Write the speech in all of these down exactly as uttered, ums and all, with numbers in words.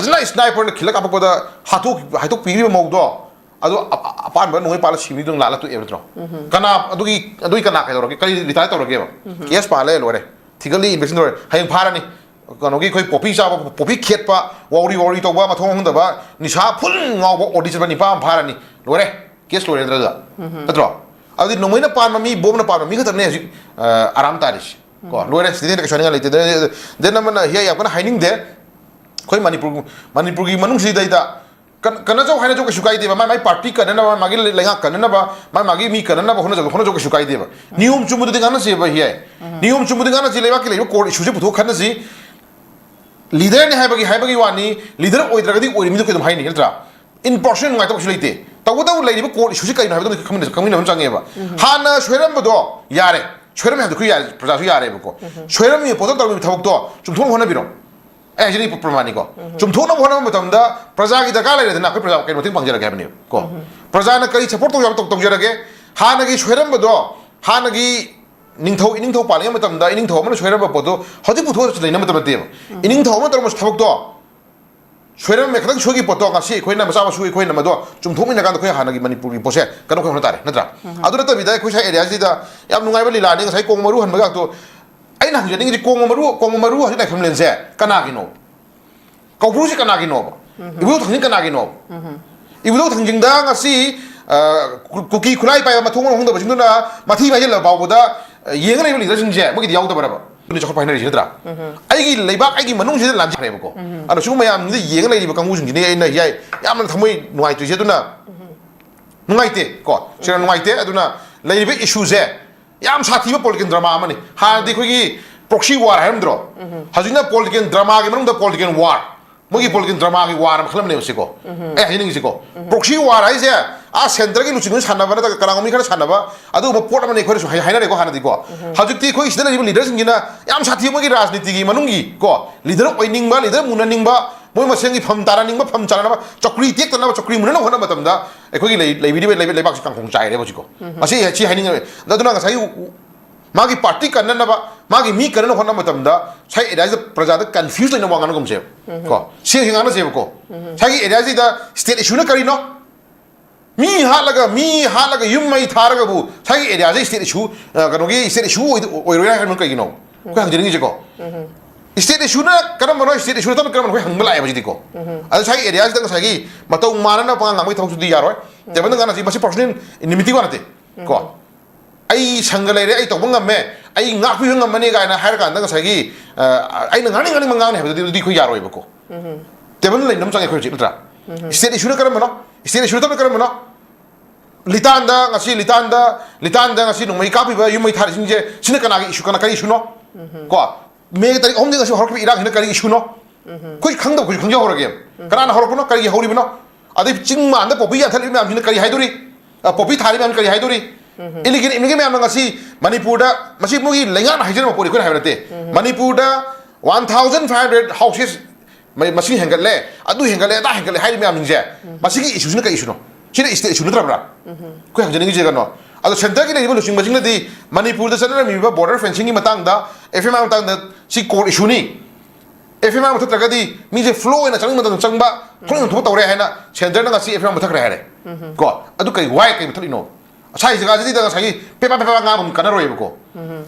ꯁ꯭ꯅꯥꯏ-, ꯁ꯭ꯅꯥꯏꯄꯔꯅ ꯈꯤꯜꯂ ꯀꯥꯞꯄꯛꯄꯗ ꯍꯥꯠꯇꯣꯛ-, ꯍꯥꯏꯗꯣꯛꯄꯤꯈꯤꯕ ꯃꯧꯗꯣ, ꯑꯗꯨ ꯑ-, ꯑ-, ꯑꯄꯥꯟꯕ ꯅꯣꯡꯃꯩ ꯄꯥꯜꯂ ꯁꯤꯕꯤꯗꯨ ꯂꯥꯜꯂ ꯇꯣꯛꯑꯦꯕ ꯅꯠꯇ꯭ꯔꯣ? ꯀꯅꯥ ꯑꯗꯨꯒꯤ, ꯑꯗꯨꯒꯤ ꯀꯅꯥ ꯀꯩꯗꯧꯔꯒꯦ? ꯀꯔꯤ ꯔꯤꯇꯥꯌꯔ ꯇꯧꯔꯒꯦꯕ? ꯀꯦꯁ ꯄꯥꯜꯂꯦ, ꯂꯣꯏꯔꯦ꯫ ꯊꯤꯒꯠꯂꯤ, ꯏꯟꯚꯦꯁꯇꯤꯒꯦꯁꯟ ꯇꯧꯔꯦ꯫ ꯍꯌꯦꯡ ꯐꯥꯔꯅꯤ꯫ ꯀꯩꯅꯣꯒꯤ ꯑꯩꯈꯣꯏ ꯄꯣꯄꯤ ꯆꯥꯕ, ꯄꯣꯄꯤ ꯈꯦꯠꯄ, ꯋꯥꯎꯔꯤ ꯋꯥꯎꯔꯤ ꯇꯧꯕ, ꯃꯊꯣꯡ ꯈꯪꯗꯕ, ꯅꯤꯁꯥ ꯐꯨꯜ ꯉꯥꯎꯕ ꯑꯣ ꯗꯤ ꯆꯠꯄ ꯅꯤꯄꯥ ꯑꯃ ꯐꯥꯔꯅꯤ꯫ ꯂꯣꯏꯔꯦ꯫ ꯀꯦꯁ ꯂꯣꯏꯔꯦ ꯅꯠꯇ꯭ꯔ ꯑꯗꯨꯗ? ꯅꯠꯇ꯭ꯔꯣ? ꯑꯗꯨꯗꯤ ꯅꯣꯡꯃꯩꯅ ꯄꯥꯟꯕ ꯃꯤ, ꯕꯣꯝꯅ ꯄꯥꯟꯕ ꯃꯤ ꯈꯛꯇꯅꯦ ꯍꯧꯖꯤꯛ, ꯑ, ꯑꯔꯥꯝ ꯇꯥꯔꯤꯁꯦ꯫ ꯀꯣ, ꯂꯣꯏꯔꯦ꯫ ꯁꯤꯗꯩ ꯍꯦꯟꯅ ꯀꯩꯁꯨ ꯍꯥꯏꯅꯤꯡꯉꯥꯏ ꯂꯩꯇꯦ꯫ ꯗꯦꯟ, ꯗꯦꯟ ꯑꯃꯅ ꯍꯤꯌꯥ ꯌꯥꯝ ꯀꯟꯅ ꯍꯥꯏꯅꯤꯡꯗꯦ꯫ ꯑꯩꯈꯣꯏ ꯃꯅꯤꯄꯨꯔ, ꯃꯅꯤꯄꯨꯔꯒꯤ ꯃꯅꯨꯡꯁꯤꯗꯩꯗ ꯀꯟ-, ꯀꯟꯅꯖꯧ ꯍꯥꯏꯅꯖꯧ ꯀꯩꯁꯨ ꯀꯥꯏꯗꯦꯕ꯫ ꯃꯥꯏ, ꯃꯥꯏ ꯄꯥꯔꯇꯤ ꯀꯟꯅꯅꯕ, ꯃꯥꯒꯤ ꯂꯩꯉꯥꯛ ꯀꯟꯅꯅꯕ, ꯃꯥꯏ, ꯃꯥꯒꯤ ꯃꯤ ꯀꯟꯅꯅꯕ ꯍꯣꯠꯅꯖꯧ, ꯍꯣꯠꯅꯖꯧ ꯀꯩꯁꯨ ꯀꯥꯏꯗꯦꯕ꯫ ꯅꯤꯌꯣꯝ ꯆꯨꯝꯕꯗꯨꯗꯤ ꯉꯥꯡꯅꯁꯦꯕ ꯍꯤꯌꯥꯏ꯫ ꯅꯤꯌꯣꯝ ꯆꯨꯝꯕꯗꯨꯗꯤ ꯉꯥꯡꯅꯁꯤ, ꯂꯩꯕꯥꯛꯀꯤ ꯂꯩꯔꯤꯕ ꯀꯣꯔꯠ ꯏꯁꯨꯁꯦ ꯄꯨꯊꯣꯛ ꯈꯟꯅꯁꯤ꯫ ꯂꯤꯗꯔꯅꯤ ꯍꯥꯏꯕꯒꯤ, ꯍꯥꯏꯕꯒꯤ ꯋꯥꯅꯤ, ꯂꯤꯗꯔ ꯑꯣꯏꯗ꯭ꯔꯒꯗꯤ ꯑꯣꯏꯔꯤꯕ ꯃꯤꯗꯣ ꯀꯩꯗꯧ ꯍꯥꯏꯅꯤ, ꯅꯠꯇ꯭ꯔꯥ? ꯏꯟ ꯄꯔꯁꯅꯦꯜ ꯅꯨꯡꯉꯥꯏꯇꯕ ꯀꯩꯁꯨ ꯂꯩꯇꯦ꯫ ꯇꯧꯕꯇꯕꯨ ꯂꯩꯔꯤꯕ ꯀꯣꯔꯠ ꯏꯁꯨꯁꯤ ꯀꯩꯅꯣ ꯍꯥꯏꯕꯗꯣ ꯈꯪꯃꯤꯟꯅ-, ꯈꯪꯃꯤꯟꯅꯕ ꯑꯃ ꯆꯪꯉꯦꯕ꯫ ꯍꯥꯟꯅ ꯁꯣꯏꯔꯝꯕꯗꯣ ꯌꯥꯔꯦ, ꯁꯣꯏꯔꯝꯃꯦ ꯍꯥꯏꯕꯗꯣ ꯑꯩꯈꯣꯏ ꯌꯥꯔꯦ, ꯄ꯭ꯔꯖꯥꯁꯨ ꯌꯥꯔꯦꯕꯀꯣ꯫ ꯁꯣꯏꯔꯝꯃꯤ ꯄꯣꯠꯇꯣ ꯇꯧꯔꯝꯃꯤꯕ ꯊꯕꯛꯇꯣ ꯆꯨꯝꯊꯣꯛꯅꯕ ꯍꯣꯠꯅꯕꯤꯔꯣ꯫ ꯑꯩ ꯍꯥꯏꯖꯔꯤ ꯄ꯭ꯔꯃꯥꯟꯅꯤꯀꯣ꯫ ꯆꯨꯝꯊꯣꯛꯅꯕ ꯍꯣꯠꯅꯕ ꯃꯇꯝꯗ ꯄ꯭ꯔꯖꯥꯒꯤ ꯗꯔꯀꯥꯔ ꯂꯩꯔꯦꯗꯅ, ꯑꯩꯈꯣꯏ ꯄ꯭ꯔꯖꯥ ꯀꯩ ꯃꯇꯦꯡ ꯄꯥꯡꯖꯔꯒꯦ ꯍꯥꯏꯕꯅꯦꯕ ꯀꯣ꯫ ꯄ꯭ꯔꯖꯥꯅ ꯀꯔꯤ ꯁꯞꯄꯣꯔꯠ ꯇꯧꯖꯕ ꯇꯧ-, ꯇꯧꯖꯔꯒꯦ꯫ ꯍꯥꯟꯅꯒꯤ ꯁꯣꯏꯔꯝꯕꯗꯣ, ꯍꯥꯟꯅꯒꯤ ꯅꯤꯡꯊꯧ, ꯏꯅꯤꯡꯊꯧ ꯄꯥꯜꯂꯤꯉꯩ ꯃꯇꯝꯗ ꯏꯅꯤꯡꯊꯧ ꯑꯃꯅ ꯁꯣꯏꯔꯝꯕ ꯄꯣꯠꯇꯣ ꯍꯧꯖꯤꯛ ꯄꯨꯊꯣꯛꯑꯁꯨ ꯂꯩꯅꯕ ꯃꯇꯝ ꯅꯠꯇꯦꯕ꯫ ꯏꯅꯤꯡꯊꯧ ꯑꯃꯅ ꯇꯧꯔꯝꯕ ꯊꯕꯛꯇꯣ ꯁꯣꯏꯔꯝꯃꯦ, ꯈꯤꯇꯪ ꯁꯣꯏꯈꯤꯕ ꯄꯣꯠꯇꯣ ꯉꯁꯤ ꯑꯩꯈꯣꯏꯅ ꯃꯆꯥ ꯃꯁꯨ ꯑꯩꯈꯣꯏꯅ ꯃꯗꯣ ꯆꯨꯝꯊꯣꯛꯃꯤꯟꯅ ꯀꯥꯟꯗ ꯑꯩꯈꯣꯏ ꯍꯥꯟꯅꯒꯤ ꯃꯅꯤꯄꯨꯔꯒꯤ ꯄꯣꯠꯁꯦ ꯀꯩꯅꯣ ꯑꯩꯈꯣꯏ ꯍꯣꯠꯅ ꯇꯥꯔꯦ, ꯅꯠꯇ꯭ꯔꯥ? ꯑꯗꯨ ꯅꯠꯇꯕꯤꯗ ꯑꯩꯈꯣꯏ ꯁ꯭ꯋꯥꯏ ꯑꯦꯔꯤꯌꯥꯁꯤꯗ ꯌꯥꯝ ꯅꯨꯡꯉꯥꯏꯕ ꯂꯤꯂꯥꯅꯤ꯫ ꯉꯁꯥꯏ ꯀꯣꯡ ꯃꯔꯨ ꯍꯟꯕꯒ ꯑꯩꯅ ꯍꯪꯖꯅꯤꯡꯉꯤꯁꯤ, ꯀꯣꯡ ꯃꯔꯨ, ꯀꯣꯡ ꯃꯔꯨ ꯍꯧꯖꯤꯛ ꯂꯥꯏꯐꯝꯂꯦꯟꯁꯦ ꯀꯅꯥꯒꯤꯅꯣ? ꯀꯧꯕ꯭ꯔꯨꯁꯤ ꯀꯅꯥꯒꯤꯅꯣꯕ? ꯏꯕꯨꯙꯧ ꯊꯥꯡꯖꯤꯡ ꯀꯅꯥꯒꯤꯅꯣꯕ? ꯏꯕꯨꯙꯧ ꯊꯥꯡꯖꯤꯡꯗ ꯉꯁꯤ, ꯑ, ꯀꯨ-, ꯀꯨꯀꯤ ꯈꯨꯠꯂꯥꯏ ꯄꯥꯏꯕ ꯃꯊꯣꯡ ꯃꯔꯝ ꯈꯪꯗꯕꯁꯤꯡꯗꯨꯅ ꯃꯊꯤ ꯃꯥꯏꯁꯤꯜꯂꯕ ꯐꯥꯎꯕꯗ, ꯑ, ꯌꯦꯡꯉ ꯂꯩꯕ ꯂꯤꯗꯔꯁꯤꯡꯁꯦ ꯃꯣꯏꯒꯤꯗꯤ ꯌꯥꯎꯗꯕ꯭ꯔꯕ? ꯑꯗꯨꯅꯤ ꯆꯥꯎꯈꯠꯄ ꯍꯥꯏꯅꯔꯤꯁꯤ ꯅꯠꯇ꯭ꯔꯥ? ꯑꯩꯒꯤ ꯂꯩꯕꯥꯛ, ꯑꯩꯒꯤ ꯃꯅꯨꯡꯁꯤꯗ ꯂꯥꯟꯁꯤꯈ꯭ꯔꯦꯕꯀꯣ꯫ ꯑꯗꯣ ꯁꯤꯒꯨꯝꯕ ꯃꯌꯥꯝꯁꯤꯗ ꯌꯦꯡꯉ ꯂꯩꯔꯤꯕ ꯀꯥꯡꯕꯨꯁꯤꯡꯁꯤꯅꯦ ꯑꯩꯅ ꯌꯥꯏ ꯌꯥꯝꯅ ꯊꯃꯣꯏ ꯅꯨꯡꯉꯥꯏꯇ꯭ꯔꯤꯁꯦ꯫ ꯑꯗꯨꯅ ꯅꯨꯡꯉꯥꯏꯇꯦ ꯀꯣ, ꯁꯤꯅ ꯅꯨꯡꯉꯥꯏꯇꯦ꯫ ꯑꯗꯨꯅ ꯂꯩꯔꯤꯕ ꯏꯁꯨꯁꯦ ꯌꯥꯝ ꯁꯥꯊꯤꯕ ꯄꯣꯂꯤꯇꯤꯀꯦꯜ ꯗ꯭ꯔꯃꯥ ꯑꯃꯅꯤ꯫ ꯍꯥꯟꯅꯗꯤ ꯑꯩꯈꯣꯏꯒꯤ ꯄ꯭ꯔꯣꯛꯁꯤ ꯋꯥꯔ ꯍꯥꯏꯔꯝꯗ꯭ꯔꯣ? ꯍꯧꯖꯤꯛꯅ ꯄꯣꯂꯤꯇꯤꯀꯦꯜ ꯗ꯭ꯔꯃꯥꯒꯤ ꯃꯅꯨꯡꯗ ꯄꯣꯂꯤꯇꯤꯀꯦꯜ ꯋꯥꯔ꯫ ꯃꯣꯏꯒꯤ ꯄꯣꯂꯤꯇꯤꯀꯦꯜ ꯗ꯭ꯔꯃꯥꯒꯤ ꯋꯥꯔ ꯃꯈꯜ ꯑꯃꯅꯦꯕ ꯁꯤꯀꯣ꯫ ꯑꯩ ꯍꯥꯏꯅꯤꯡꯉꯤꯁꯤꯀꯣ, ꯄ꯭ꯔꯣꯛꯁꯤ ꯋꯥꯔ ꯍꯥꯏꯁꯦ ꯑꯥ ꯁꯦꯟꯇꯔꯒꯤ ꯂꯨꯆꯤꯡꯕꯅ ꯁꯥꯟꯅꯕ ꯅꯠꯇ꯭ꯔꯒ ꯀꯅꯥꯒꯨꯝꯕ ꯃꯤ ꯈꯔꯅ ꯁꯥꯟꯅꯕ ꯑꯗꯨꯒꯨꯝꯕ ꯄꯣꯠ ꯑꯃꯅꯤ ꯑꯩꯈꯣꯏꯅꯁꯨ ꯍꯥꯏ-, ꯍꯥꯏꯅꯔꯦꯀꯣ ꯍꯥꯟꯅꯗꯤꯀꯣ꯫ ꯍꯧꯖꯤꯛꯇꯤ ꯑꯩꯈꯣꯏ ꯁꯤꯗ ꯂꯩꯔꯤꯕ ꯂꯤꯗꯔꯁꯤꯡꯁꯤꯅ ꯌꯥꯝ ꯁꯥꯊꯤꯕ ꯃꯣꯏꯒꯤ ꯔꯥꯖꯅꯤꯇꯤꯒꯤ ꯃꯅꯨꯡꯒꯤ ꯀꯣ, ꯂꯤꯗꯔ ꯑꯣꯏꯅꯤꯡꯕ, ꯂꯤꯗꯔ ꯃꯨꯟꯅꯅꯤꯡꯕ, ꯃꯣꯏ ꯃꯁꯦꯟꯒꯤ ꯐꯝ ꯇꯥꯅꯅꯤꯡꯕ, ꯐꯝ ꯆꯥꯅꯅꯕ, ꯆꯧꯀ꯭ꯔꯤ ꯇꯦꯛꯇꯅꯕ, ꯆꯧꯀ꯭ꯔꯤ ꯃꯨꯟꯅꯅꯕ ꯍꯣꯠꯅꯕ ꯃꯇꯝꯗ ꯑꯩꯈꯣꯏꯒꯤ ꯂꯩ-, ꯂꯩꯕꯤꯔꯤꯕ ꯂꯩꯕ-, ꯂꯩꯕꯥꯛꯁꯤ ꯀꯥꯡꯈꯣꯡ ꯆꯥꯏꯔꯦꯕ ꯍꯧꯖꯤꯛꯀꯣ꯫ ꯃꯁꯤ, ꯁꯤ ꯍꯥꯏꯅꯤꯡꯉꯦ꯫ ꯑꯗꯨꯅ ꯉꯁꯥꯏꯒꯤ ꯎ-, ꯃꯥꯒꯤ ꯄꯥꯔꯇꯤ ꯀꯟꯅꯅꯕ, ꯃꯥꯒꯤ ꯃꯤ ꯀꯟꯅꯅꯕ ꯍꯣꯠꯅꯕ ꯃꯇꯝꯗ ꯉꯁꯥꯏ ꯑꯦꯔꯤꯌꯥꯁꯤꯗ ꯄ꯭ꯔꯖꯥꯗ ꯀꯟꯐ꯭ꯌꯨꯁ ꯂꯩꯅꯕ ꯋꯥ ꯉꯥꯡꯅꯒꯨꯝꯁꯦꯕ꯫ ꯀꯣ, ꯁꯤ ꯍꯧꯖꯤꯛ ꯉꯥꯡꯅꯁꯦꯕꯀꯣ꯫ ꯉꯁꯥꯏꯒꯤ ꯑꯦꯔꯤꯌꯥꯁꯤꯗ ꯁ꯭ꯇꯦꯠ ꯏꯁꯨꯅ ꯀꯔꯤꯅꯣ? ꯃꯤ ꯍꯥꯠꯂꯒ, ꯃꯤ ꯍꯥꯠꯂꯒ ꯌꯨꯝ ꯃꯩ ꯊꯥꯔꯒꯕꯨ ꯉꯁꯥꯏꯒꯤ ꯑꯦꯔꯤꯌꯥꯁꯦ ꯁ꯭ꯇꯦꯠ ꯏꯁꯨ, ꯑ, ꯀꯩꯅꯣꯒꯤ ꯁ꯭ꯇꯦꯠ ꯏꯁꯨ ꯑꯣꯏꯗ-, ꯑꯣꯏꯔꯣꯏ ꯍꯥꯏꯕꯅꯣ ꯀꯩꯒꯤꯅꯣ? ꯑꯩꯈꯣꯏ ꯍꯪꯖꯅꯤꯡꯉꯤꯁꯦꯀꯣ꯫ ꯁ꯭ꯇꯦꯠ ꯏꯁꯨꯅ ꯀꯔꯝꯕꯅꯣ, ꯁ꯭ꯇꯦꯠ ꯏꯁꯨ ꯅꯠꯇꯕ ꯀꯔꯝꯕꯅꯣ ꯑꯩꯈꯣꯏ ꯍꯪꯕ ꯂꯥꯛꯑꯦꯕ ꯍꯧꯖꯤꯛꯇꯤꯀꯣ꯫ ꯑꯗ ꯉꯁꯥꯏꯒꯤ ꯑꯦꯔꯤꯌꯥꯁꯤꯗ ꯉꯁꯥꯏꯒꯤ ꯃꯇꯧ ꯃꯥꯟꯅꯅ ꯄꯉꯥꯡ ꯉꯥꯡꯕꯒꯤ ꯊꯕꯛꯁꯤꯗꯤ ꯌꯥꯔꯣꯏ꯫ ꯇꯦꯕꯜꯗ ꯉꯥꯡꯅꯁꯤ, ꯃꯁꯤ ꯄꯔꯁꯣꯅꯦꯜ ꯏꯅꯤꯃꯤꯇꯤ ꯋꯥ ꯅꯠꯇꯦ꯫ ꯀꯣ꯫ ꯑꯩ ꯁꯪꯒ ꯂꯩꯔꯦ, ꯑꯩ ꯇꯧꯕ ꯉꯝꯃꯦ, ꯑꯩ ꯉꯥꯛꯄꯤꯕ ꯉꯝꯃꯅꯤ ꯀꯥꯏꯅ ꯍꯥꯏꯔꯀꯥꯟꯗ ꯉꯁꯥꯏꯒꯤ, ꯑ, ꯑꯩꯅ ꯉꯥꯡꯅꯤꯡ ꯉꯥꯡꯅꯤꯡꯕ ꯉꯥꯡꯅꯤ ꯍꯥꯏꯕꯗꯨꯗꯤ, ꯑꯗꯨꯗꯤ ꯑꯩꯈꯣꯏ ꯌꯥꯔꯣꯏꯕꯀꯣ꯫ ꯇꯦꯕꯜꯗ ꯂꯩꯅꯕ ꯆꯪꯉꯦ ꯑꯩꯈꯣꯏ ꯍꯧꯖꯤꯛ, ꯅꯠꯇ꯭ꯔꯥ? ꯁ꯭ꯇꯦꯠ ꯏꯁꯨꯅ ꯀꯔꯝꯕꯅꯣ? ꯁ꯭ꯇꯦꯠ ꯏꯁꯨ ꯅꯠꯇꯕꯅ ꯀꯔꯝꯕꯅꯣ? ꯂꯤꯇꯥꯟꯗ ꯉꯁꯤ, ꯂꯤꯇꯥꯟꯗ, ꯂꯤꯇꯥꯟꯗ ꯉꯁꯤ ꯅꯣꯡꯃꯩ ꯀꯥꯞꯄꯤꯕ, ꯌꯨꯝ ꯃꯩ ꯊꯥꯔꯤꯁꯤꯡꯁꯦ, ꯁꯤꯅ ꯀꯅꯥꯒꯤ ꯏꯁꯨ, ꯀꯅꯥ, ꯀꯔꯤ ꯏꯁꯨꯅꯣ? ꯀꯣ, ꯃꯦ ꯇꯥꯔꯤꯛ ꯑꯍꯨꯝꯗꯒꯤ ꯉꯁꯤ ꯍꯧꯔꯛꯈꯤꯕ ꯏꯔꯥꯡꯁꯤꯅ ꯀꯔꯤ ꯏꯁꯨꯅꯣ? ꯑꯩꯈꯣꯏ ꯈꯪꯗꯕ, ꯑꯩꯈꯣꯏꯁꯨ ꯈꯪꯖꯍꯧꯔꯒꯦ꯫ ꯀꯅꯥꯅ ꯍꯧꯔꯛꯄꯅꯣ? ꯀꯔꯤꯒꯤ ꯍꯧꯔꯤꯕꯅꯣ? ꯑꯗꯩ ꯆꯤꯡ ꯃꯥꯟꯗ ꯄꯣꯄꯤ ꯌꯥꯟꯊꯠꯂꯤꯕ ꯃꯌꯥꯝꯁꯤꯅ ꯀꯔꯤ ꯍꯥꯏꯗꯣꯔꯤ? ꯑ, ꯄꯣꯄꯤ ꯊꯥꯔꯤꯕ ꯃꯌꯥꯝꯁꯤꯅ ꯀꯔꯤ ꯍꯥꯏꯗꯣꯔꯤ? ꯏꯂꯤꯒꯦꯜ ꯏꯃꯤꯒ꯭ꯔꯦꯟ ꯃꯌꯥꯝꯅ ꯉꯁꯤ ꯃꯅꯤꯄꯨꯔꯗ, ꯃꯁꯤ ꯃꯣꯏꯒꯤ ꯂꯩꯉꯥꯛꯅ ꯍꯥꯏꯖꯔꯝꯕ ꯄꯣꯠꯅꯤ, ꯑꯩꯈꯣꯏꯅ ꯍꯥꯏꯕ ꯅꯠꯇꯦ꯫ ꯃꯅꯤꯄꯨꯔꯗ one thousand five hundred houses ꯃ-, ꯃꯁꯤꯡ ꯍꯦꯟꯒꯠꯂꯦ, ꯑꯗꯨ ꯍꯦꯟꯒꯠꯂꯦ, ꯑꯗꯥ ꯍꯦꯟꯒꯠꯂꯦ ꯍꯥꯏꯔꯤꯕ ꯃꯌꯥꯝꯁꯤꯡꯁꯦ, ꯃꯁꯤꯒꯤ ꯏꯁꯨꯁꯤꯅ ꯀꯩ ꯏꯁꯨꯅꯣ? ꯁꯤꯅ ꯁ꯭ꯇꯦꯠ ꯏꯁꯨ ꯅꯠꯇ꯭ꯔꯕ꯭ꯔꯥ? ꯑꯩꯈꯣꯏ ꯍꯪꯖꯅꯤꯡꯉꯤꯁꯦ ꯀꯩꯅꯣ? ꯑꯗꯣ ꯁꯦꯟꯇꯔꯒꯤ ꯂꯩꯔꯤꯕ ꯂꯨꯆꯤꯡꯕꯁꯤꯡꯅꯗꯤ ꯃꯅꯤꯄꯨꯔꯗ ꯆꯠꯅꯔꯝꯃꯤꯕ ꯕꯣꯔꯗꯔ ꯐꯦꯟꯁꯤꯡꯒꯤ ꯃꯇꯥꯡꯗ, ꯑꯦꯐ ꯑꯦꯝ ꯑꯥꯏ ꯃꯇꯥꯡꯗ ꯁꯤ ꯀꯣꯔ ꯏꯁꯨꯅꯤ, ꯑꯦꯐ ꯑꯦꯝ ꯑꯥꯏ ꯃꯨꯊꯠꯇ꯭ꯔꯒꯗꯤ ꯃꯤꯁꯦ ꯐ꯭ꯂꯣ ꯑꯣꯏꯅ ꯆꯪꯅꯤꯡꯕ ꯃꯇꯝꯗ ꯆꯪꯕ, ꯊꯣꯛꯅꯤꯡ ꯊꯣꯛꯄ ꯇꯧꯔꯦ ꯍꯥꯏꯅ ꯁꯦꯟꯇꯔꯅ ꯉꯁꯤ ꯑꯦꯐ ꯑꯦꯝ ꯑꯥꯏ ꯃꯨꯊꯠꯈ꯭ꯔꯦ ꯍꯥꯏꯔꯦ꯫ ꯀꯣ, ꯑꯗꯨ ꯀꯩ, ꯋꯥꯏ ꯀꯩ ꯃꯨꯊꯠꯂꯤꯅꯣ? ꯉꯁꯥꯏ ꯖꯒꯥꯁꯤꯗ ꯉꯁꯥꯏꯒꯤ ꯄꯦꯄꯥ ꯄꯦꯄꯥ ꯉꯥꯡꯕ ꯀꯥꯟꯅꯔꯣꯏꯕꯀꯣ꯫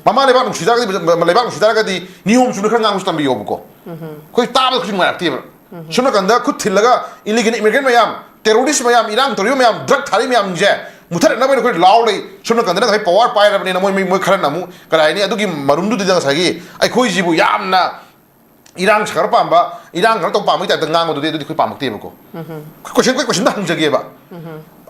ꯃꯃꯥ ꯂꯩꯕꯥꯛ ꯅꯨꯡꯁꯤ ꯇꯥꯔꯒꯗꯤ, ꯂꯩꯕꯥꯛ ꯅꯨꯡꯁꯤ ꯇꯥꯔꯒꯗꯤ ꯅꯤꯌꯣꯝ ꯆꯨꯝꯅ ꯈꯔ ꯉꯥꯡꯕꯁꯨ ꯇꯝꯕꯤꯌꯣꯕꯀꯣ꯫ ꯑꯩꯈꯣꯏ ꯇꯥꯕꯗ ꯀꯩꯁꯨ ꯅꯨꯡꯉꯥꯏꯔꯛꯇꯦꯕ꯫ ꯁꯣꯝ ꯅꯥꯀꯟꯗ ꯈꯨꯠ ꯊꯤꯜꯂꯒ ꯏꯂꯤꯒꯦꯜ ꯏꯃꯤꯒ꯭ꯔꯦꯟ ꯃꯌꯥꯝ, ꯇꯦꯔꯣꯔꯤꯁ ꯃꯌꯥꯝ, ꯏꯔꯥꯡ ꯇꯧꯔꯤꯕ ꯃꯌꯥꯝ, ꯗ꯭ꯔꯒ ꯊꯥꯔꯤ ꯃꯌꯥꯝꯁꯦ ꯃꯨꯊꯠꯅꯕ ꯑꯩꯈꯣꯏ ꯂꯥꯎ ꯂꯩ꯫ ꯁꯣꯝ ꯅꯥꯀꯟꯗꯅ ꯉꯁꯥꯏ ꯄꯋꯥꯔ ꯄꯥꯏꯔꯕꯅꯤꯅ ꯃꯣꯏ, ꯃꯣꯏ, ꯃꯣꯏ ꯈꯔꯅ ꯑꯃꯨꯛ ꯀꯔꯤ ꯍꯥꯏꯅꯤ, ꯑꯗꯨꯒꯤ ꯃꯔꯨꯝꯗꯨꯗ ꯉꯁꯥꯏꯒꯤ ꯑꯩꯈꯣꯏꯁꯤꯕꯨ ꯌꯥꯝꯅ ꯏꯔꯥꯡ ꯁꯥꯒꯠꯄ ꯄꯥꯝꯕ, ꯏꯔꯥꯡ ꯀꯩꯅꯣ ꯇꯧꯕ ꯄꯥꯝꯕꯒꯤ ꯇꯥꯏꯞꯇ ꯉꯥꯡꯕꯗꯨꯗꯤ, ꯑꯗꯨꯗꯤ ꯑꯩꯈꯣꯏ ꯄꯥꯝꯃꯛꯇꯦꯕꯀꯣ꯫ ꯑꯩꯈꯣꯏ ꯀꯣꯏꯁꯟ, ꯑꯩꯈꯣꯏ ꯀꯣꯏꯁꯟꯗ ꯍꯪꯖꯒꯦꯕ꯫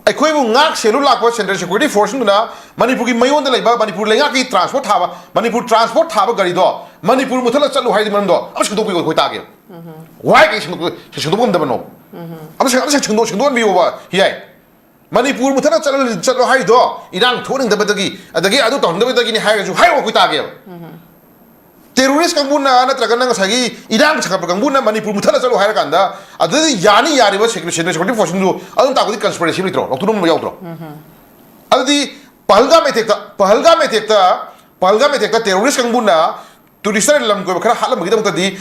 ꯑꯩꯈꯣꯏꯕꯨ ꯉꯥꯛ ꯁꯦꯜꯂꯨ ꯂꯥꯛꯄ ꯁꯦꯟꯇ꯭ꯔꯦꯜ ꯁꯦꯀ꯭ꯌꯨꯔꯤꯇꯤ ꯐꯣꯔꯁꯁꯤꯡꯗꯨꯅ ꯃꯅꯤꯄꯨꯔꯒꯤ ꯃꯌꯣꯟꯗ ꯂꯩꯕ, ꯃꯅꯤꯄꯨꯔ ꯂꯩꯉꯥꯛꯀꯤ ꯇ꯭ꯔꯥꯟꯁꯄꯣꯔꯠ ꯊꯥꯕ, ꯃꯅꯤꯄꯨꯔ ꯇ꯭ꯔꯥꯟꯁꯄꯣꯔꯠ ꯊꯥꯕ ꯒꯥꯔꯤꯗꯣ ꯃꯅꯤꯄꯨꯔ ꯃꯨꯊꯠꯂ ꯆꯠꯂꯨ ꯍꯥꯏꯗꯤ ꯃꯔꯝꯗꯣ ꯑꯃ ꯁꯦꯡꯗꯣꯛꯄꯤꯌꯣ, ꯑꯩꯈꯣꯏ ꯇꯥꯒꯦ꯫ ꯋꯥꯏ ꯀꯩ ꯁꯦꯡꯗꯣꯛ-, ꯁꯦꯡꯗꯣꯛꯄ ꯉꯝꯗꯕꯅꯣ? ꯑꯃ ꯁꯦꯡ-, ꯑꯃ ꯁꯦꯡꯗꯣꯛ-, ꯁꯦꯡꯗꯣꯛꯍꯟꯕꯤꯌꯣꯕ, ꯍꯤꯌꯥꯏ꯫ ꯃꯅꯤꯄꯨꯔ ꯃꯨꯊꯠꯅ ꯆꯠꯂ-, ꯆꯠꯂꯣ ꯍꯥꯏꯗꯣ ꯏꯔꯥꯡ ꯊꯣꯛꯍꯟꯅꯤꯡꯗꯕꯗꯒꯤ, ꯑꯗꯒꯤ ꯑꯗꯨ ꯇꯧꯍꯟꯗꯕꯗꯒꯤꯅꯤ ꯍꯥꯏꯔꯁꯨ ꯍꯥꯏꯔꯣ, ꯑꯩꯈꯣꯏ ꯇꯥꯒꯦꯕ꯫ ꯇꯦꯔꯣꯔꯤꯁ ꯀꯥꯡꯕꯨꯅ ꯅꯠꯇ꯭ꯔꯒꯅ ꯉꯁꯥꯏꯒꯤ ꯏꯔꯥꯡ ꯁꯥꯒꯠꯄ ꯀꯥꯡꯕꯨꯅ ꯃꯅꯤꯄꯨꯔ ꯃꯨꯊꯠꯅ ꯆꯠꯂꯣ ꯍꯥꯏꯔ ꯀꯥꯟꯗ, ꯑꯗꯨꯗꯤ ꯌꯥꯅꯤ ꯌꯥꯔꯤꯕ ꯁꯦꯀ꯭ꯌꯨꯔꯤꯇꯤ ꯐꯣꯔꯁꯁꯤꯡꯗꯨ ꯑꯗꯨꯝ ꯇꯥꯛꯄꯗꯤ ꯀꯟꯁꯄꯤꯔꯦꯁꯤ ꯂꯩꯇ꯭ꯔꯣ? ꯂꯧꯊꯣꯛꯅꯤꯡꯕ ꯌꯥꯎꯗ꯭ꯔꯣ? ꯑꯗꯨꯗꯤ ꯄꯍꯜꯒꯥꯝ ꯑꯦꯇꯦꯛꯇ, ꯄꯍꯜꯒꯥꯝ ꯑꯦꯇꯦꯛꯇ ꯄꯍꯜꯒꯥꯝ ꯑꯦꯇꯦꯛꯇ ꯇꯦꯔꯣꯔꯤꯁ ꯀꯥꯡꯕꯨꯅ ꯇꯨꯔꯤꯁꯇ ꯂꯝ ꯀꯣꯏꯕ ꯈꯔ ꯍꯥꯠꯂꯝꯕꯒꯤꯗꯃꯛꯇꯗꯤ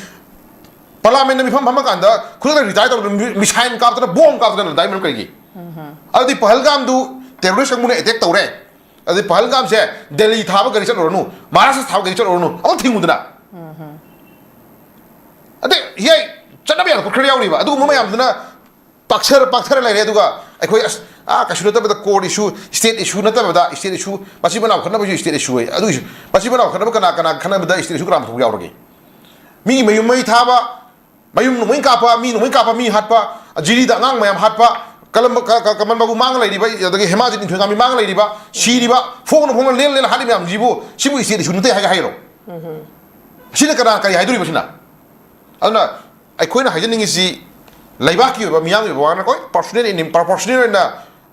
ꯄꯥꯔꯂꯥꯃꯦꯟꯗ ꯃꯤꯐꯝ ꯐꯝꯃꯀꯥꯟꯗ ꯈꯨꯗꯛꯇ ꯔꯤꯇꯥꯌꯔ ꯇꯧꯗꯅ ꯃꯤꯁꯥꯏꯟ ꯀꯥꯞꯇꯅ ꯕꯣꯝ ꯀꯥꯞꯇꯅ ꯂꯩꯗꯥꯏ ꯃꯔꯝ ꯀꯔꯤꯒꯤ? ꯑꯗꯨꯗꯤ ꯄꯍꯜꯒꯥꯝꯗꯨ ꯇꯦꯔꯣꯔꯤꯁ ꯀꯥꯡꯕꯨꯅ ꯑꯦꯇꯦꯛ ꯇꯧꯔꯦ, ꯑꯗꯨꯗꯤ ꯄꯍꯜꯒꯥꯝꯁꯦ ꯗꯦꯜꯂꯤ ꯊꯥꯕ ꯒꯥꯔꯤ ꯆꯠꯂꯨꯔꯅꯨ, ꯃꯍꯥꯔꯥꯁꯇ꯭ꯔ ꯊꯥꯕ ꯒꯥꯔꯤ ꯆꯠꯂꯨꯔꯅꯨ, ꯑꯃꯨꯛ ꯊꯤꯡꯉꯨꯗꯅ꯫ ꯑꯗꯩ ꯍꯤꯌꯥꯏ ꯆꯠꯅꯕ ꯌꯥꯕ ꯈꯔ ꯌꯥꯎꯔꯤꯕ ꯑꯗꯨꯒꯨꯝꯕ ꯃꯌꯥꯝꯗꯨꯅ ꯄꯥꯛꯊꯔ ꯄꯥꯛꯊꯔ ꯂꯩꯔꯦ꯫ ꯑꯗꯨꯒ ꯑꯩꯈꯣꯏ ꯑꯁ ꯑꯥ ꯀꯩꯁꯨ ꯅꯠꯇꯕꯗ ꯀꯣꯔꯠ ꯏꯁꯨ, ꯁ꯭ꯇꯦꯠ ꯏꯁꯨ ꯅꯠꯇꯕꯗ, ꯁ꯭ꯇꯦꯠ ꯏꯁꯨ, ꯃꯆꯤꯟ ꯃꯅꯥꯎ ꯈꯠꯅꯕꯁꯨ ꯁ꯭ꯇꯦꯠ ꯏꯁꯨ ꯑꯣꯏ, ꯑꯗꯨꯒꯤꯁꯨ ꯃꯆꯤꯟ ꯃꯅꯥꯎ ꯈꯠꯅꯕ ꯀꯅꯥ ꯀꯅꯥ ꯈꯠꯅꯕꯗ ꯁ꯭ꯇꯦꯠ ꯏꯁꯨ ꯀꯅꯥ ꯄꯨꯊꯣꯛꯄ ꯌꯥꯎꯔꯒꯦ? ꯃꯤꯒꯤ ꯃꯌꯨꯝ ꯃꯩ ꯊꯥꯕ, ꯃꯌꯨꯝ ꯅꯣꯡꯃꯩ ꯀꯥꯞꯄ, ꯃꯤ ꯅꯣꯡꯃꯩ ꯀꯥꯞꯄ, ꯃꯤ ꯍꯥꯠꯄ, ꯖꯤꯔꯤꯗ ꯑꯉꯥꯡ ꯃꯌꯥꯝ ꯍꯥꯠꯄ, ꯀꯂꯝꯕ-, ꯀ-, ꯀ-, ꯀꯃꯟꯕꯥꯕꯨ ꯃꯥꯡꯉ ꯂꯩꯔꯤꯕ, ꯑꯗꯒꯤ ꯍꯦꯃꯥꯖꯤꯠ ꯅꯤꯡꯊꯧꯉꯥꯃꯤ ꯃꯥꯡꯉ ꯂꯩꯔꯤꯕ, ꯁꯤꯔꯤꯕ, ꯐꯣꯡꯅ ꯐꯣꯡꯅ ꯂꯦꯜ ꯂꯦꯜ ꯍꯥꯠꯂꯤ ꯃꯌꯥꯝꯁꯤꯕꯨ, ꯁꯤꯕꯨ ꯁ꯭ꯇꯦꯠ ꯏꯁꯨ ꯅꯠꯇꯦ ꯍꯥꯏꯒ ꯍꯥꯏꯔꯣ? ꯁꯤꯅ ꯀꯅꯥ ꯀꯔꯤ ꯍꯥꯏꯗꯣꯔꯤꯕ ꯁꯤꯅ? ꯑꯗꯨꯅ ꯑꯩꯈꯣꯏꯅ ꯍꯥꯏꯖꯅꯤꯡꯉꯤꯁꯤ ꯂꯩꯕꯥꯛꯀꯤ ꯑꯣꯏꯕ, ꯃꯤꯌꯥꯝꯒꯤ ꯑꯣꯏꯕ ꯋꯥ ꯅꯠꯇꯦ, ꯄꯔꯁꯣꯅꯦꯜ, ꯄꯔꯁꯣꯅꯦꯜ ꯑꯣꯏꯅ,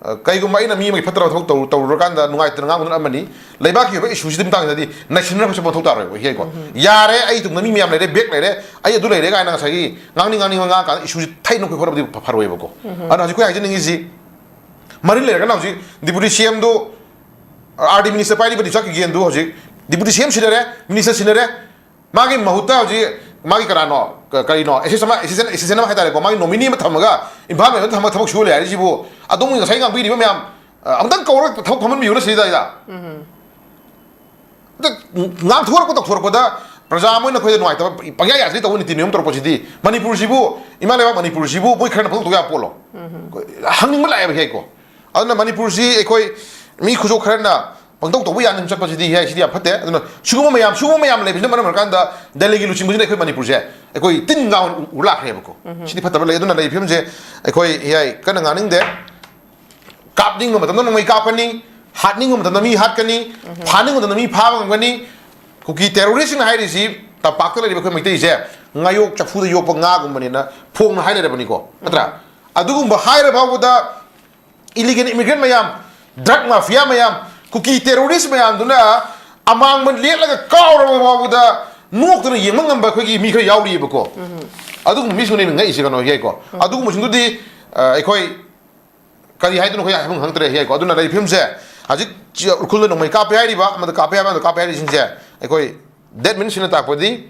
ꯑ, ꯀꯩꯒꯨꯝꯕ ꯑꯩꯅ ꯃꯤ ꯑꯃꯒꯤ ꯐꯠꯇꯕ ꯊꯕꯛ ꯇꯧ-, ꯇꯧꯔꯨꯔꯀꯥꯟꯗ ꯅꯨꯡꯉꯥꯏꯇꯅ ꯉꯥꯡꯕꯗꯨꯅ ꯑꯃꯅꯤ, ꯂꯩꯕꯥꯛꯀꯤ ꯑꯣꯏꯕ ꯏꯁꯨꯁꯤꯒꯤ ꯃꯇꯥꯡꯗꯗꯤ ꯅꯩꯁꯤꯟꯅꯕ ꯀꯩꯁꯨ ꯃꯊꯧ ꯇꯥꯔꯣꯏꯕ, ꯍꯤꯌꯥꯏꯀꯣ? ꯌꯥꯔꯦ, ꯑꯩ ꯇꯨꯡꯗ ꯃꯤ ꯃꯌꯥꯝ ꯂꯩꯔꯦ, ꯕꯦꯛ ꯂꯩꯔꯦ, ꯑꯩ ꯑꯗꯨ ꯂꯩꯔꯦ ꯀꯥꯏꯅ ꯉꯁꯥꯏꯒꯤ ꯉꯥꯡꯅꯤꯡ ꯉꯥꯡꯅꯤꯡꯕ ꯉꯥꯡꯉꯀꯥꯟꯗ ꯏꯁꯨꯁꯤ ꯊꯩꯅ ꯑꯩꯈꯣꯏ ꯍꯣꯠꯅꯕꯗꯤ ꯐ-, ꯐꯔꯣꯏꯕꯀꯣ꯫ ꯑꯗꯨꯅ ꯍꯧꯖꯤꯛ ꯑꯩꯈꯣꯏ ꯍꯥꯏꯖꯅꯤꯡꯉꯤꯁꯤ ꯃꯔꯤ ꯂꯩꯔꯒꯅ ꯍꯧꯖꯤꯛ ꯗꯤꯄꯨꯇꯤ ꯁꯤ ꯑꯦꯝꯗꯨ, ꯑꯥꯔ ꯗꯤ ꯃꯤꯅꯤꯁꯇꯔ ꯄꯥꯏꯔꯤꯕ ꯔꯤꯆꯥꯔꯗ ꯀꯤꯒꯦꯟꯗꯨ ꯍꯧꯖꯤꯛ ꯗꯤꯄꯨꯇꯤ ꯁꯤ ꯑꯦꯝ ꯁꯤꯟꯅꯔꯦ, ꯃꯤꯅꯤꯁꯇꯔ ꯁꯤꯟꯅꯔꯦ, ꯃꯥꯒꯤ ꯃꯍꯨꯠꯇ ꯍꯧꯖꯤꯛ ꯃꯥꯒꯤ ꯀꯅꯥꯅꯣ, ꯀ-, ꯀꯔꯤꯅꯣ, ꯑꯦꯁꯤꯁ ꯑꯃ, ꯑꯦꯁꯤꯁꯇꯦꯟ, ꯑꯦꯁꯤꯁꯇꯦꯟ ꯑꯃ ꯍꯥꯏꯇꯥꯔꯦꯀꯣ, ꯃꯥꯒꯤ ꯅꯣꯃꯤꯅꯤ ꯑꯃ ꯊꯝꯃꯒ ꯏꯝꯐꯥꯜ ꯃꯌꯥꯝꯗ ꯊꯝꯃꯒ ꯊꯕꯛ ꯁꯨꯍꯜꯂꯦ ꯍꯥꯏꯔꯤꯁꯤꯕꯨ? ꯑꯗꯣꯝꯒꯤ ꯉꯁꯥꯏ ꯉꯥꯡꯕꯤꯔꯤꯕ ꯃꯌꯥꯝ, ꯑ, ꯑꯃꯨꯛꯇꯪ ꯀꯧꯔꯒ ꯊꯕꯛ ꯐꯝꯍꯟꯕꯤꯌꯨꯅ ꯁꯤꯗꯩꯗ꯫ ꯑꯝꯇ ꯉꯥꯡꯊꯣꯔꯛꯄ ꯇꯧꯊꯣꯔꯛꯄꯗ ꯄ꯭ꯔꯖꯥ ꯑꯃ ꯑꯣꯏꯅ ꯑꯩꯈꯣꯏꯗ ꯅꯨꯡꯉꯥꯏꯇꯕ, ꯄꯪꯌꯥ ꯌꯥꯁꯤꯜꯂꯤ ꯇꯧꯕ ꯅꯤꯇꯤ ꯅꯤꯌꯣꯝ ꯇꯧꯔꯛꯄꯁꯤꯗꯤ, ꯃꯅꯤꯄꯨꯔꯁꯤꯕꯨ, ꯏꯃꯥ ꯂꯩꯕꯥꯛ ꯃꯅꯤꯄꯨꯔꯁꯤꯕꯨ ꯃꯣꯏ ꯈꯔꯅ ꯐꯣꯡꯗꯣꯛꯄ ꯌꯥꯕ ꯄꯣꯠꯂꯣ? ꯍꯪꯅꯤꯡꯕ ꯂꯥꯛꯑꯦꯕ ꯍꯦꯛ ꯀꯣ꯫ ꯑꯗꯨꯅ ꯃꯅꯤꯄꯨꯔꯁꯤ ꯑꯩꯈꯣꯏ ꯃꯤ ꯈꯨꯖꯣꯛ ꯈꯔꯅ ꯄꯪꯇꯧ ꯇꯧꯕ ꯌꯥꯅꯤ ꯆꯠꯄꯁꯤꯗꯤ ꯍꯦ, ꯁꯤꯗꯤ ꯌꯥꯝ ꯐꯠꯇꯦ꯫ ꯑꯗꯨꯅ ꯁꯤꯒꯨꯝꯕ ꯃꯌꯥꯝ, ꯁꯤꯒꯨꯝꯕ ꯃꯌꯥꯝ ꯂꯩꯕꯁꯤꯅ ꯃꯔꯝ ꯑꯣꯏꯔꯀꯥꯟꯗ ꯗꯦꯜꯂꯤꯒꯤ ꯂꯨꯆꯤꯡꯕꯁꯤꯅ ꯑꯩꯈꯣꯏ ꯃꯅꯤꯄꯨꯔꯁꯦ ꯑꯩꯈꯣꯏ ꯇꯤꯟ ꯉꯥ ꯑꯣꯏꯅ ꯎ-, ꯎꯔ ꯂꯥꯛꯈ꯭ꯔꯦꯕꯀꯣ꯫ ꯁꯤꯗꯤ ꯐꯠꯇꯕ ꯂꯩ꯫ ꯑꯗꯨꯅ ꯂꯩꯔꯤꯕ ꯐꯤꯕꯝꯁꯦ ꯑꯩꯈꯣꯏ ꯍꯦ ꯀꯟꯅ ꯉꯥꯡꯅꯤꯡꯗꯦ꯫ ꯀꯥꯞꯅꯤꯡꯕ ꯃꯇꯝꯗ ꯅꯣꯡꯃꯩ ꯀꯥꯞꯀꯅꯤ, ꯍꯥꯠꯅꯤꯡꯕ ꯃꯇꯝꯗ ꯃꯤ ꯍꯥꯠꯀꯅꯤ, ꯐꯥꯅꯤꯡꯕ ꯃꯇꯝꯗ ꯃꯤ ꯐꯥꯕ ꯉꯝꯒꯅꯤ꯫ ꯀꯨꯀꯤ ꯇꯦꯔꯣꯔꯤꯁꯁꯤꯡꯅ ꯍꯥꯏꯔꯤꯁꯤ ꯇꯝꯄꯥꯛꯇ ꯂꯩꯔꯤꯕ ꯑꯩꯈꯣꯏ ꯃꯩꯇꯩꯁꯦ ꯉꯥꯌꯣꯛ ꯆꯐꯨꯗ ꯌꯣꯛꯄ ꯉꯥꯒꯨꯝꯕꯅꯦꯅ ꯐꯣꯡꯅ ꯍꯥꯏ ꯂꯩꯔꯕꯅꯤꯀꯣ, ꯅꯠꯇ꯭ꯔꯥ? ꯑꯗꯨꯒꯨꯝꯕ ꯍꯥꯏꯔ ꯐꯥꯎꯕꯗ ꯏꯂꯤꯒꯦꯜ ꯏꯃꯤꯒ꯭ꯔꯦꯟ ꯃꯌꯥꯝ, ꯗ꯭ꯔꯒ ꯃꯥꯐꯤꯌꯥ ꯃꯌꯥꯝ, ꯀꯨꯀꯤ ꯇꯦꯔꯣꯔꯤꯁ ꯃꯌꯥꯝꯗꯨꯅ ꯑꯃꯥꯡꯕ ꯂꯦꯠꯂꯒ ꯀꯥꯎꯔꯕ ꯐꯥꯎꯕꯗ ꯅꯣꯛꯇꯅ ꯌꯦꯡꯕ ꯉꯝꯕ ꯑꯩꯈꯣꯏꯒꯤ ꯃꯤ ꯈꯔ ꯌꯥꯎꯔꯤꯑꯕꯀꯣ꯫ ꯑꯗꯨꯒꯨꯝꯕ ꯃꯤꯁꯤꯡꯅꯦ ꯉꯛꯏꯁꯦ, ꯀꯩꯅꯣ ꯌꯥꯏꯀꯣ꯫ ꯑꯗꯨꯒꯨꯝꯕꯁꯤꯡꯗꯨꯗꯤ, ꯑ, ꯑꯩꯈꯣꯏ ꯀꯔꯤ ꯍꯥꯏꯗꯣꯏꯅꯣ, ꯑꯩꯈꯣꯏ ꯍꯥꯏꯐꯝ ꯈꯪꯗ꯭ꯔꯦ ꯌꯥꯏꯀꯣ꯫ ꯑꯗꯨꯅ ꯂꯩꯔꯤꯕ ꯐꯤꯕꯝꯁꯦ ꯍꯧꯖꯤꯛ ꯎꯈ꯭ꯔꯨꯜꯗ ꯅꯣꯡꯃꯩ ꯀꯥꯞꯄꯦ ꯍꯥꯏꯔꯤꯕ, ꯑꯃꯗ ꯀꯥꯞꯄꯦ ꯍꯥꯏꯕ, ꯑꯃꯗ ꯀꯥꯞꯄꯦ ꯍꯥꯏꯔꯤꯁꯤꯡꯁꯦ, ꯑꯩꯈꯣꯏ, that means ꯁꯤꯅ ꯇꯥꯛꯄꯗꯤ,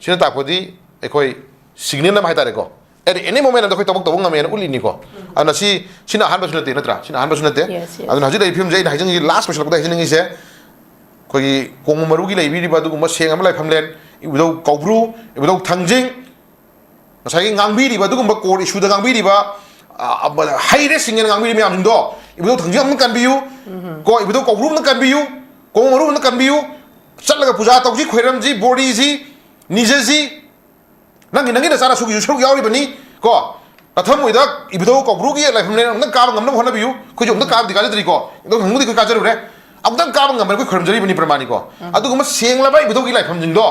ꯁꯤꯅ ꯇꯥꯛꯄꯗꯤ ꯑꯩꯈꯣꯏ signal ꯑꯃ ꯍꯥꯏꯇꯥꯔꯦꯀꯣ, at any moment ꯑꯗ ꯑꯩꯈꯣꯏ ꯊꯕꯛ ꯇꯧꯕ ꯉꯝꯃꯦꯅ ꯎꯠꯂꯤꯅꯤꯀꯣ꯫ ꯑꯗꯨꯅ ꯁꯤ, ꯁꯤꯅ ꯑꯍꯥꯟꯕꯁꯨ ꯅꯠꯇꯦ, ꯅꯠꯇ꯭ꯔꯥ? ꯁꯤꯅ ꯑꯍꯥꯟꯕꯁꯨ ꯅꯠꯇꯦ꯫ Yes, yes. ꯑꯗꯨꯅ ꯍꯧꯖꯤꯛ ꯂꯩꯔꯤꯕ ꯐꯤꯕꯝꯁꯦ ꯑꯩꯅ ꯍꯥꯏꯖꯅꯤꯡꯉꯤꯁꯦ, last question ꯑꯃꯗ ꯍꯥꯏꯖꯅꯤꯡꯉꯤꯁꯦ, ꯑꯩꯈꯣꯏꯒꯤ ꯀꯣꯡꯕ ꯃꯔꯨꯒꯤ ꯂꯩꯕꯤꯔꯤꯕ ꯑꯗꯨꯒꯨꯝꯕ ꯁꯦꯡ ꯑꯃ ꯂꯥꯏꯐꯝꯂꯦꯟ, ꯏꯕꯨꯙꯧ ꯀꯧꯕ꯭ꯔꯨ, ꯏꯕꯨꯙꯧ ꯊꯥꯡꯖꯤꯡ, ꯉꯁꯥꯏꯒꯤ ꯉꯥꯡꯕꯤꯔꯤꯕ ꯑꯗꯨꯒꯨꯝꯕ core issue ꯗ ꯉꯥꯡꯕꯤꯔꯤꯕ, ꯑ, ꯑ, ꯍꯩꯔꯦ ꯁꯤꯡꯉꯦꯅ ꯉꯥꯡꯕꯤꯔꯤꯕ ꯃꯌꯥꯝꯁꯤꯡꯗꯣ, ꯏꯕꯨꯙꯧ ꯊꯥꯡꯖꯤꯡ ꯑꯃꯨꯛ ꯀꯟꯕꯤꯌꯨ, ꯀꯣ, ꯏꯕꯨꯙꯧ ꯀꯧꯕ꯭ꯔꯨ ꯑꯃꯨꯛ ꯀꯟꯕꯤꯌꯨ, ꯀꯣꯡꯕ ꯃꯔꯨ ꯑꯃꯨꯛ ꯀꯟꯕꯤꯌꯨ, ꯆꯠꯂꯒ ꯄꯨꯖꯥ ꯇꯧꯁꯤ, ꯈꯣꯏꯔꯝꯁꯤ, ꯕꯣꯔꯤꯁꯤ, ꯅꯤꯖꯁꯤ, ꯅꯪꯒꯤ, ꯅꯪꯒꯤ ꯅꯆꯥꯅꯁꯨꯒꯤꯁꯨ ꯁꯔꯨꯛ ꯌꯥꯎꯔꯤꯕꯅꯤ ꯀꯣ꯫ ꯀꯊꯝ ꯑꯣꯏꯗ ꯏꯕꯨꯙꯧ ꯀꯧꯕ꯭ꯔꯨꯒꯤ ꯂꯥꯏꯐꯝ ꯂꯦꯟ ꯑꯃꯨꯛꯇꯪ ꯀꯥꯕ ꯉꯝꯅꯕ ꯍꯣꯠꯅꯕꯤꯌꯨ꯫ ꯑꯩꯈꯣꯏꯁꯨ ꯑꯃꯨꯛꯇꯪ ꯀꯥꯕꯗꯤ ꯀꯥꯖꯗ꯭ꯔꯤꯀꯣ, ꯏꯕꯨꯙꯧ ꯊꯥꯡꯖꯤꯡꯕꯨꯗꯤ ꯑꯩꯈꯣꯏ ꯀꯥꯖꯔꯨꯔꯦ꯫ ꯑꯃꯨꯛꯇꯪ ꯀꯥꯕ ꯉꯝꯕꯅ ꯑꯩꯈꯣꯏ ꯈꯣꯏꯔꯝꯖꯔꯤꯕꯅꯤ ꯄ꯭ꯔꯃꯥꯅꯤꯀꯣ꯫ ꯑꯗꯨꯒꯨꯝꯕ ꯁꯦꯡꯂꯕ ꯏꯕꯨꯙꯧꯒꯤ ꯂꯥꯏꯐꯝꯁꯤꯡꯗꯣ,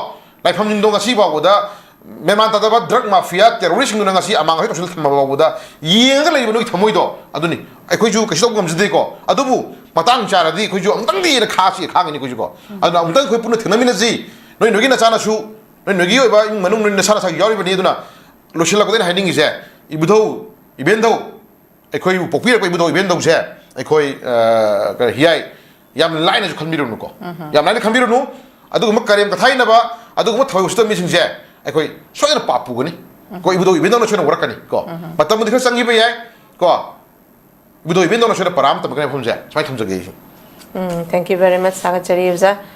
ꯂꯥꯏꯐꯝꯁꯤꯡꯗꯣ ꯉꯁꯤ ꯐꯥꯎꯕꯗ ꯃꯦꯟꯃꯥꯟ ꯇꯥꯗꯕ drug mafia terrorist ꯁꯤꯡꯗꯨꯅ ꯉꯁꯤ ꯑꯃꯥꯡ ꯑꯁꯣꯏ ꯇꯧꯁꯤꯜꯂ ꯊꯝꯃꯕ ꯐꯥꯎꯕꯗ ꯌꯦꯡꯉꯒ ꯂꯩꯔꯤꯕ ꯅꯣꯏꯒꯤ ꯊꯃꯣꯏꯗꯣ ꯑꯗꯨꯅꯤ꯫ ꯑꯩꯈꯣꯏꯁꯨ ꯀꯩꯁꯨ ꯇꯧꯕ ꯉꯝꯖꯗꯦꯀꯣ, ꯑꯗꯨꯕꯨ ꯃꯇꯥꯡ ꯆꯥꯔꯗꯤ ꯑꯩꯈꯣꯏꯁꯨ ꯑꯃꯨꯛꯇꯪꯗꯤ ꯍꯦꯟꯅ ꯈꯥꯁꯤ ꯈꯥꯡꯒꯅꯤ ꯑꯩꯈꯣꯏꯁꯨꯀꯣ꯫ ꯑꯗꯨꯅ ꯑꯃꯨꯛꯇꯪ ꯑꯩꯈꯣꯏ ꯄꯨꯟꯅ ꯊꯦꯡꯅꯃꯤꯟꯅꯁꯤ꯫ ꯅꯣꯏ ꯅꯣꯏꯒꯤ ꯅꯆꯥꯅꯁꯨ, ꯅꯣꯏ ꯅꯣꯏꯒꯤ ꯑꯣꯏꯕ ꯏꯃꯨꯡ ꯃꯅꯨꯡ, ꯅꯣꯏ ꯅꯁꯥ ꯅꯁꯥꯒꯤ ꯌꯥꯎꯔꯤꯕꯅꯤ꯫ ꯑꯗꯨꯅ ꯂꯣꯏꯁꯤꯜꯂꯛꯄꯗ ꯑꯩꯅ ꯍꯥꯏꯅꯤꯡꯉꯤꯁꯦ, ꯏꯕꯨꯙꯧ ꯏꯕꯦꯟꯙꯧ, ꯑꯩꯈꯣꯏꯕꯨ ꯄꯣꯛꯄꯤꯔꯛꯄ ꯏꯕꯨꯙꯧ ꯏꯕꯦꯟꯙꯧꯁꯦ ꯑꯩꯈꯣꯏ, ꯑ, ꯀꯔꯤ, ꯍꯤꯌꯥꯏ, ꯌꯥꯝ ꯂꯥꯏꯅꯁꯨ ꯈꯟꯕꯤꯔꯨꯅꯨꯀꯣ꯫ ꯌꯥꯝ ꯂꯥꯏꯅ ꯈꯟꯕꯤꯔꯨꯅꯨ꯫ ꯑꯗꯨꯒꯨꯝꯕ ꯀꯔꯦꯝ ꯀꯊꯥꯏꯅꯕ, ꯑꯗꯨꯒꯨꯝꯕ ꯊꯋꯥꯏ ꯎꯁꯤꯠꯇꯕ ꯃꯤꯁꯤꯡꯁꯦ ꯑꯩꯈꯣꯏ ꯁꯣꯏꯗꯅ ꯄꯥꯞ ꯄꯨꯒꯅꯤ ꯀꯣ꯫ ꯏꯕꯨꯙꯧ ꯏꯕꯦꯟꯙꯧꯅ ꯁꯣꯏꯗꯅ ꯋꯥꯔꯛꯀꯅꯤ ꯀꯣ꯫ ꯃꯇꯝꯕꯨꯗꯤ ꯈꯔ ꯆꯪꯈꯤꯕ ꯌꯥꯏ ꯀꯣ꯫ ꯏꯕꯨꯙꯧ ꯏꯕꯦꯟꯙꯧꯅ ꯁꯣꯏꯗꯅ ꯄꯔꯥ ꯑꯃ ꯇꯝꯃꯛꯀꯅꯤ꯫ ꯃꯐꯝꯁꯦ ꯁꯨꯃꯥꯏꯅ ꯊꯝꯖꯒꯦ ꯑꯩꯁꯦ꯫ ꯎꯝ, thank you very much, ꯊꯥꯒꯠꯆꯔꯤ ꯑꯣꯖꯥ꯫